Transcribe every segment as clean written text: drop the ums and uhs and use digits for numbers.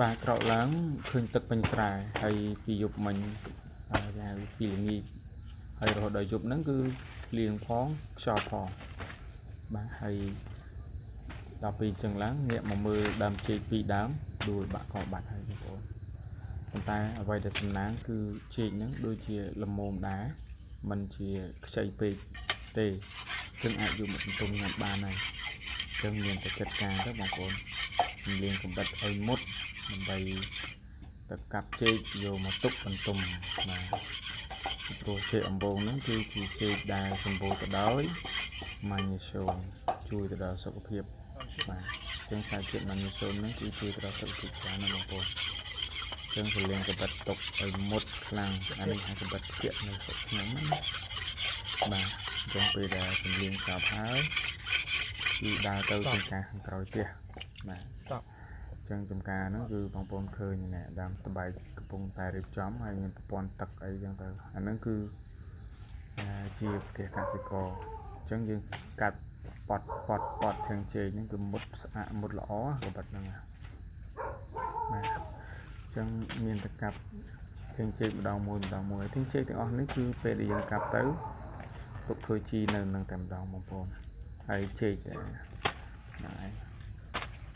បាទក្រោកឡើងឃើញទឹកពេញស្រែហើយពីយប់មិញគេហៅពីល្ងាចហើយរហូតដល់យប់ហ្នឹងគឺភ្លៀងផងខ្យល់ផងបាទហើយដល់ពេលអញ្ចឹងឡើងងាកមកមើលដើមចេកពីរដើមដួលបាក់កបាត់ហើយបងប្អូនប៉ុន្តែអ្វីដែលសំណាងគឺចេកហ្នឹងដូចជាល្មមដែរមិនជាខ្ចីពេកទេចឹងអាចយកមកបន្ទុំញ៉ាំបានហើយចឹងមានតែចិត្តការទៅបងប្អូនសំលៀងកំបិតឲ្យមុតដើម្បីទៅកាប់ចេកយកមកទុកបន្ទុំបាទព្រោះចេកអំបូងហ្នឹងគឺជាចេកដែលសម្បូរទៅដោយម៉ាញ៉េស្យូមជួយទៅដល់សុខភាពបាទចឹងសារជាតិម៉ាញ៉េស្យូមហ្នឹងគឺជួយទៅដល់សុខភាពច្រើនណាស់បងប្អូនចឹងសលៀងកបិតទុកឲ្យមុតខ្លាំងអានេះហៅកបិតភៈនៅស្រុកខ្ញុំណាបាទចឹងពេលដែលសំលៀងចប់ហើយគឺដើរទៅចំការខាងក្រោយផ្ទះបាទ Stop. ចឹងចំការហ្នឹងគឺបងប្អូនឃើញណែដើមតបែកកំពុងតែរៀបចំហើយមានប្រព័ន្ធទឹកអីចឹងទៅអាហ្នឹងគឺជាផ្ទះកសិករអញ្ចឹងយើងកាត់ប៉ត់ប៉ត់ប៉ត់ធាងជែកហ្នឹងគឺមុតស្អាតមុតល្អកបិតហ្នឹងណាបាទអញ្ចឹងមានតែកាប់ធាងជែកម្ដងមួយម្ដងមួយធាងជែកទាំងអស់នេះគឺពេលដែលយើងកាប់ទៅទុកធ្វើជីនៅនឹងតែម្ដងបងប្អូនហើយជែកតែហ្នឹងឯង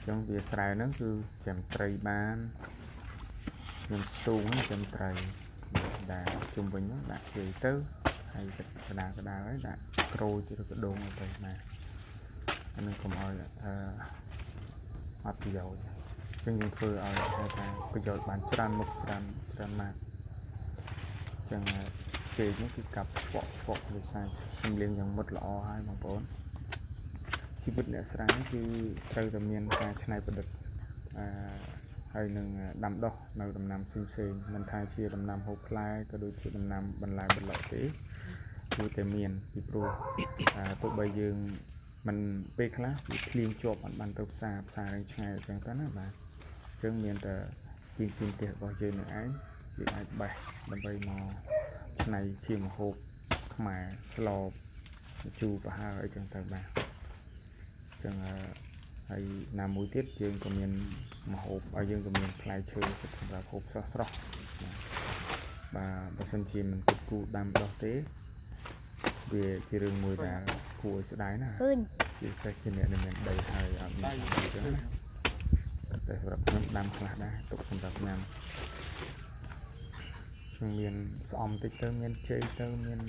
ចឹងវាស្រែហ្នឹងគឺចាំត្រីបានខ្ញុំស្ទូងហ្នឹងចាំត្រីដែលជុំវិញហ្នឹងដាក់ជ័យទៅហើយកដាកដាហើយដាក់ក្រូចឬក៏ដូងអីទៅណាអានឹងកុំឲ្យអឺអត់ប្រយោជន៍អញ្ចឹងយើងធ្វើឲ្យហៅថាប្រយោជន៍បានច្រើនមុខច្រើនច្រើនម៉ាកអញ្ចឹងជែកនេះគឺកាប់ឆ្វក់ឆ្វក់ដោយសារសំលៀងយ៉ាងមុតល្អហើយបងប្អូនជីវិតអ្នកស្រែគឺត្រូវតែមានការច្នៃប្រឌិតអឺហើយនឹងដាំដុះនៅដំណាំផ្សេងផ្សេងមិនថាជាដំណាំហូបផ្លែក៏ដូចជាដំណាំបន្លែបន្លកទេគួរតែមានពីព្រោះទោះបីយើងមិនពេលខ្លះវាភ្លៀងជាប់អត់បានទៅផ្សារផ្សារនឹងឆ្ងាយអញ្ចឹងទៅណាបាទអញ្ចឹងមានតែទីទីផ្ទះរបស់យើងនឹងឯងយើងអាចបេះដើម្បីមកច្នៃជាម្ហូបខ្មែរស្លជូរប្រហើរអីចឹងទៅបាទអញ្ចឹងហើយណាមួយទៀតយើងក៏មានម្ហូបឲ្យយើងក៏មានផ្លែឈើសម្រាប់ហូបស្រស់ស្រស់បាទបើសិនជាមិនគិតគូរដាំដុះទេវាជារឿងមួយដែលគួរឲ្យស្ដាយណា ឃើញ ជាពិសេសជាអ្នកដែលមានដីហើយអត់មានដាំអញ្ចឹងណាតែសម្រាប់ខ្ញុំដាំខ្លះដែរទុកសម្រាប់ញ៉ាំខ្ញុំមានស្អំតិចទៅមានចេកទៅមាន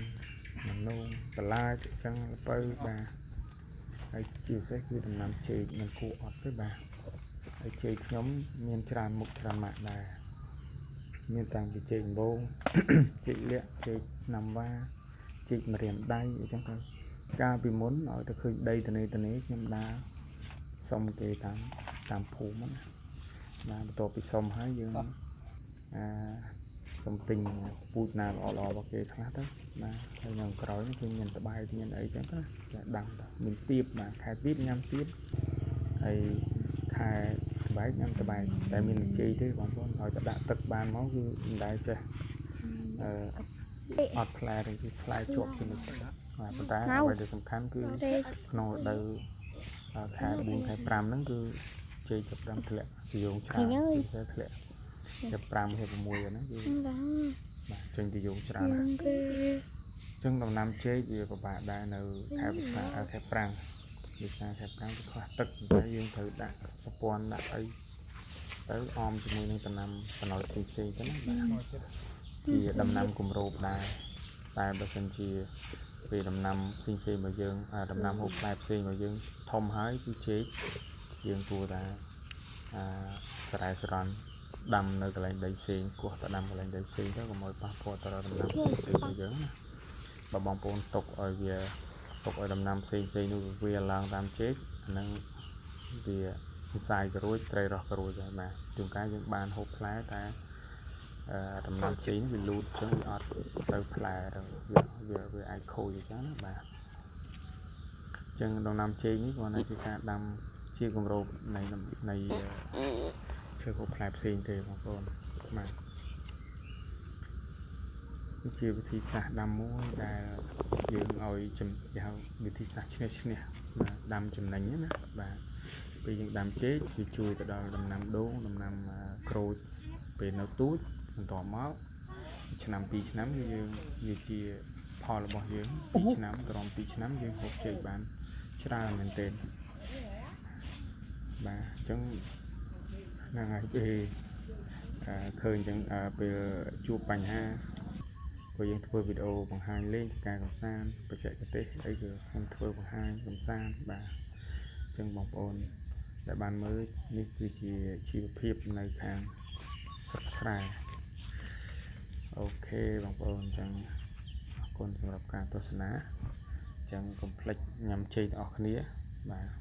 ម្នូងបន្លាចអញ្ចឹងល្ពៅបាទហើយជាពិសេសគឺដំណាំចេកមិនគួរអត់ទេបាទហើយចេកខ្ញុំមានច្រើនមុខច្រើនម៉ាកដែរមានតាំងពីចេកដំបង ចេកលាក់ចេកណាំវ៉ាចេកម្រាមដៃអញ្ចឹងទៅកាលពីមុនឲ្យតែឃើញដីតនេតនេខ្ញុំដើរសុំគេតាមតាមភូមិណាបាទបន្ទាប់ពីសុំហើយយើងអាសុំទិញពូជណាល្អល្អរបស់គេខ្លះទៅបាទហើយនៅក្រោយនេះគឺមានតបែកមានអីចឹងទៅចាដាំទៅមានទៀបបាទខែទៀបញ៉ាំទៀបហើយខែតបែកញ៉ាំតបែកតែមានជ័យទេបងប្អូនឲ្យតែដាក់ទឹកបានមកគឺមិនដែលចេះអឺអត់ផ្លែទេគឺផ្លែជាប់ជានិច្ចបាទប៉ុន្តែអ្វីដែលសំខាន់គឺ ទេ ក្នុងរដូវខែ4ខែ5ហ្នឹងគឺជ័យចាប់ដើមធ្លាក់ទយងច្រើនពិសេសធ្លាក់ចាប់5ខែ6ហ្នឹងគឺបាទចេញទយងច្រើនណាស់ គេ អញ្ចឹងដំណាំចេកវាពិបាកដែរនៅខែវស្សាខែប្រាំងវិសាខែប្រាំងវាខ្វះទឹកតែយើងត្រូវដាក់ប្រព័ន្ធដាក់អីទៅអមជាមួយនឹងដំណាំបណ្ដោយផ្សេងផ្សេងទៅណាបាទជាដំណាំគម្របដែរតែបើសិនជាពេលដំណាំផ្សេងផ្សេងរបស់យើងដំណាំហូបផ្លែផ្សេងរបស់យើងធំហើយគឺចេកយើងគួរតែអឺស្រែស្រន់ដាំនៅកន្លែងដីផ្សេងគោះទៅដាំកន្លែងដីផ្សេងទៅកុំឲ្យប៉ះពាល់ទៅដល់ដំណាំផ្សេងផ្សេងរបស់យើងណាបើបងប្អូនទុកឲ្យវាទុកឲ្យដំណាំផ្សេងផ្សេងនោះវាឡើងតាមចេកអាហ្នឹងវាផ្សាយក៏រួចត្រីរស់ក៏រួចដែរបាទជួនកាលយើងបានហូបផ្លែតែដំណាំផ្សេងវាលូតអញ្ចឹងវាអត់សូវផ្លែទៅវាវាវាអាចខូចអញ្ចឹងណាបាទអញ្ចឹងដំណាំចេកនេះគ្រាន់តែជាការដាំជាគម្របនៃនៃឈើហូបផ្លែផ្សេងទេបងប្អូនបាទជាវិធីសាស្ត្រដាំមួយដែលយើងឲ្យគេហៅវិធីសាស្ត្រឈ្នះឈ្នះបាទដាំចំណេញណាបាទ ពេលយើងដាំចេកវាជួយទៅដល់ដំណាំដូងដំណាំក្រូចពេលនៅទូចបន្ទាប់មកឆ្នាំ2ឆ្នាំគឺយើងវាជាផលរបស់យើង2ឆ្នាំក្រោម2ឆ្នាំយើងហូបចេកបានច្រើនមែនទែនបាទអញ្ចឹងហ្នឹងហើយពេលឃើញអញ្ចឹងពេលជួបបញ្ហាព្រោះយើងធ្វើវីដេអូបង្ហាញលេងជាការកំសាន្តបច្ចេកទេសអីគឺខ្ញុំធ្វើបង្ហាញកំសាន្តបាទអញ្ចឹងបងប្អូនដែលបានមើលនេះគឺជាជីវភាពនៅខាងស្រុកស្រែOK បងប្អូនអញ្ចឹងអរគុណសម្រាប់ការទស្សនាអញ្ចឹងកុំភ្លេចញ៉ាំចេកទាំងអស់គ្នាបាទ។